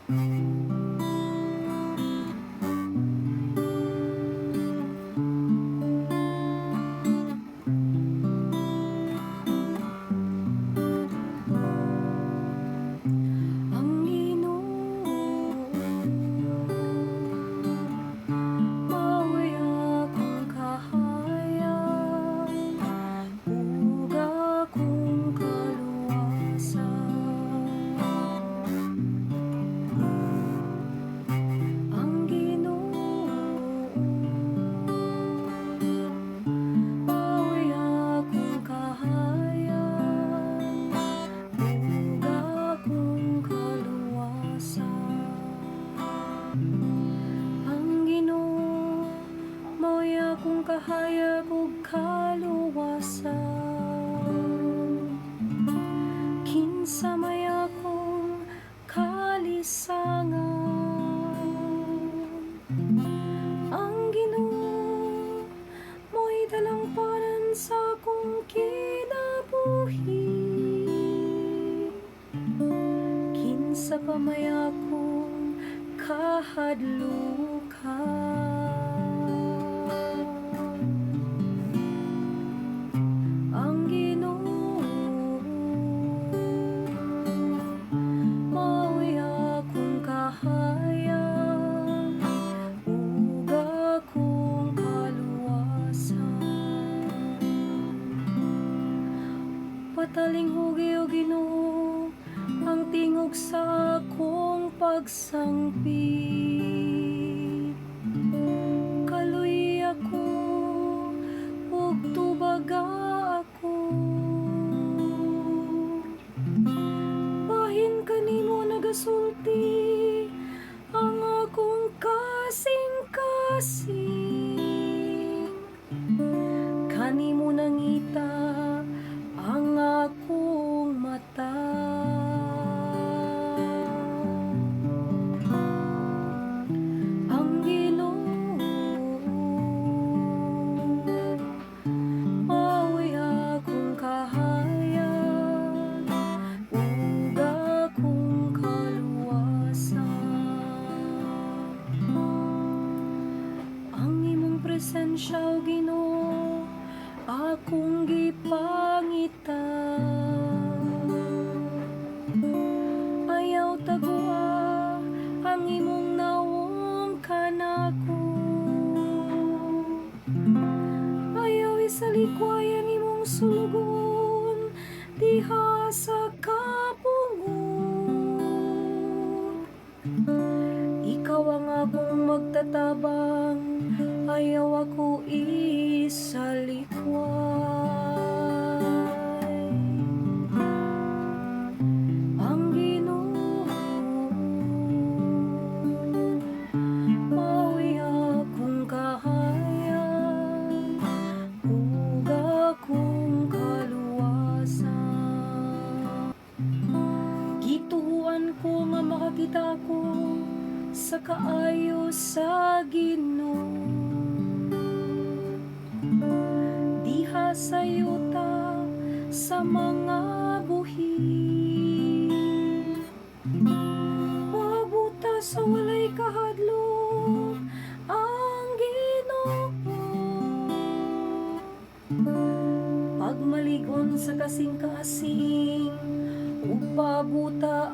Ang Ginoo mao'y akong kahayag ug akong kaluwasan. Ang Ginoo mao'y akong kahayag ug akong kaluwasan. Ang Ginoo mao'y akong kahayag ug kaluwasan. Kinsa may akong kalisangan? Ang Ginoo mo'y dalangpanan sa akong kinabuhi. Kinsa pa may akong kahadlukan? Ang Ginoo mao'y akong kahayag ug akong kaluwasan. Patalinghugi, o Ginoo, ang tingog sa akong pagsangpit. Kaluy ako ug tubaga ako. Bahin kanimo nagasulti ang akong kasing-kasing. Kanimo nangita ang akong mata. Ang Ginoo mao'y akong kahayag ug akong kaluwasan. Ang imong presensya, o Ginoo, akong gipangita. Ayaw tagoa ang imong nawong kanako. Ayaw isalikway ang imong sulugoon diha sa kapungot. Ikaw ang akong magtatabang, ayaw ako isalikway. Ang Ginoo mao'y akong kahayag ug akong kaluwasan. Gituohan ko nga makakita ako sa kaayo sa Ginoo diha sa yuta sa mga buhi. Moabuta sa walay kahadlok ang Ginoo. Pagmalig-on sa kasing-kasing ug pabuta